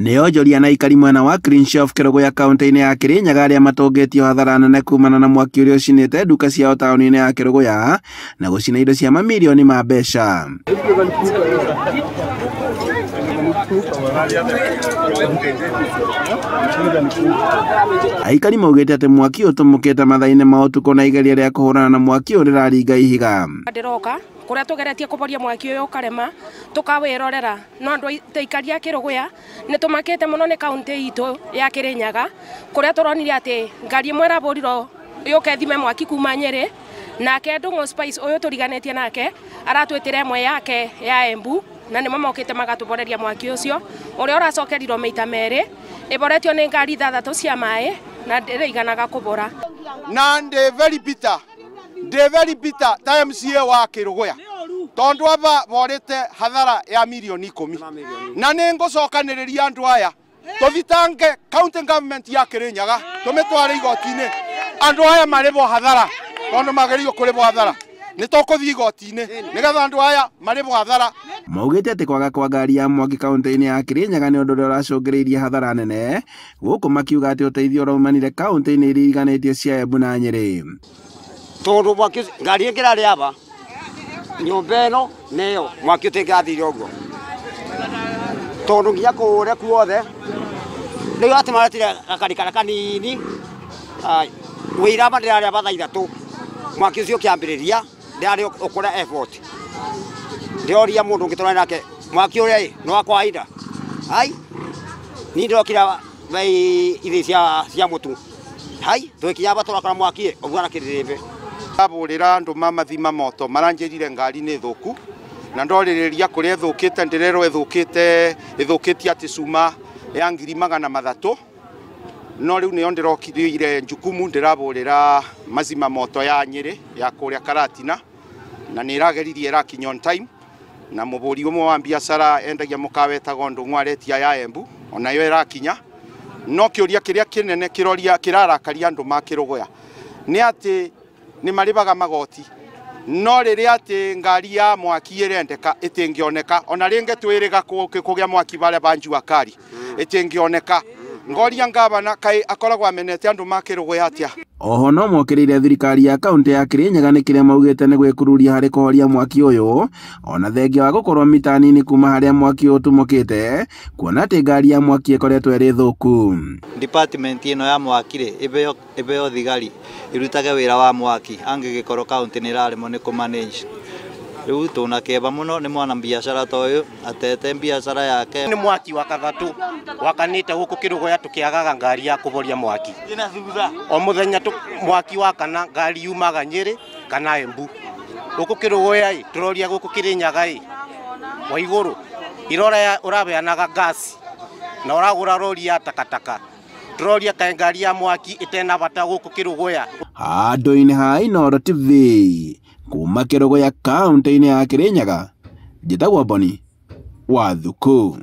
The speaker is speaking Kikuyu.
Nĩ onjoria na aikari mwena wa Cleanshelf Kerugoya kaunti-inĩ ya Kirinyaga arĩa matũngĩtio hathara nene kumana na mwaki ũrĩa ũcinĩte nduka ciao taũni-inĩ ya Kerugoya na gũcina indo cia mamirioni ma mbeca. Aikari maugĩte atĩ mwaki ũtumũkĩte mathaa-inĩ ma ũtukũ na igeria rĩa kũhũrana na mwaki ũyũ rĩraringa ihiga. Ndĩroka kuria tugeretie kuboria mwaki uyu ukarema tukawirorera no andu aikari a Kerugoya ni tumakite muno ni kaunti itu ya Kirinyaga kuria turonire ati ngari imwe iraburirwo yuke thime mwaki kuma Nyeri nake Ndung'u Spice uyu turiganitie nake aratwitire imwe yake ya Embu na nimo mokite magatuboreria mwaki ucio uria uracokerirwo maita meri iboretio ni ngari ithathatu cia mai na ndiraiganaga kubora. Na ndi very bitter, ndi very bitter ta MCA wa Kerugoya tondu aba borete hathara ya milioni 10 na ni ngucokaniriria andu aya tuthitange county government ya Kirinyaga tumitware igoti-ini andu aya maribwo hathara tondu mageririo kuribwo hathara ni tukuthii igoti-ini nigetha andu aya maribwo hathara. Maugĩte atĩ kwaga kwa ngari ya mwaki kaunti-inĩ ya Kirinyaga nĩ ũndũ ũrĩa ũracũngĩrĩirie hathara nene gũkũ makiuga atĩ ũteithio ũraumanire kaunti-inĩ iria iriganĩtie cia Embu na Nyeri. Tondu mwaki ngari ĩngĩ aba nyũmba ĩno nĩyo mwaki ũtĩngĩrathire ũguo tondu nginya kũrĩa kuothe rĩu atĩ maretire gakari karĩa kanini wĩira aba ndĩrarĩ aba thaa ithatũ mwaki ũcio ũkĩambĩrĩria ndĩrarĩ ũkũrĩa effort ndĩroria mũndũ ũngĩ tũrarĩ nake mwaki ũrĩa nĩ wa kwaida ai niĩ ndĩrokire ithĩi cia mũtu hai twĩkinya aba tũrakora mwaki ũguana kĩrĩrĩmbĩ. Aburira andu ma mathima moto maranjirire ngari ni thuku na ndoririria kuria ithukite ndirerwo ithukite ithukitie ati cuma ya 300,000 no riu niyo ndirokire njukumu ndiraburira mazima moto ya Nyeri ya kuria Karatina na ni irageririe irakinya on time na muburi umwe wa biacara endagia mukawa etagwo Ndung'u aretia ya Embu onayo irakinya no kiuria kiria kinene kiroria kirarakaria andu ma Kerugoya ni ati ni maribaga magoti no riria ati ngari ya mwaki irendeka itingioneka ona ringi twiriga kugia mwaki baria banjua kari itingioneka ngoria ngabana kai akoragwo amenete andu ma Kerugoya atia. Oho no mokĩrĩire thirikari ya kaunti ya Kirinyaga nĩ kĩrĩa maugĩte nĩ gwĩkururia harĩ kũhoria mwaki ũyũ ona thengia wa gũkorwo mita nini kuma harĩa mwaki ũyũ ũtumũkĩte kuona atĩ ngari ya mwaki ĩkoretwo ĩrĩ thũku. Department ĩno ya mwaki rĩ ĩbeo thigari irutage wĩra wa mwaki angĩgĩkorwo kaunti nĩ ĩraremwo nĩ kũmanage. Rĩu tũna kĩeba mũno nĩ mwana biacara ta ũyũ atete biacara yake. Nĩ mwaki wa kathatũ wakanĩte gũkũ Kerugoya tũkĩagaga ngari ya kũboria mwaki o mũthenya mwaki wakana ngari yumaga Nyeri kana Embu gũkũ Kerugoya ĩ tũroria gũkũ Kirinyaga ĩ wa igũrũ irora ũrabeanaga gasi na ũragũra rori ya takataka tũroria kaĩ ngari ya mwaki ĩtena bata gũkũ Kerugoya. Handũ-inĩ ha Inooro TV kuma Kerugoya kaunti-inĩ ya Kirinyaga njĩtagwo Boni wa Thuku.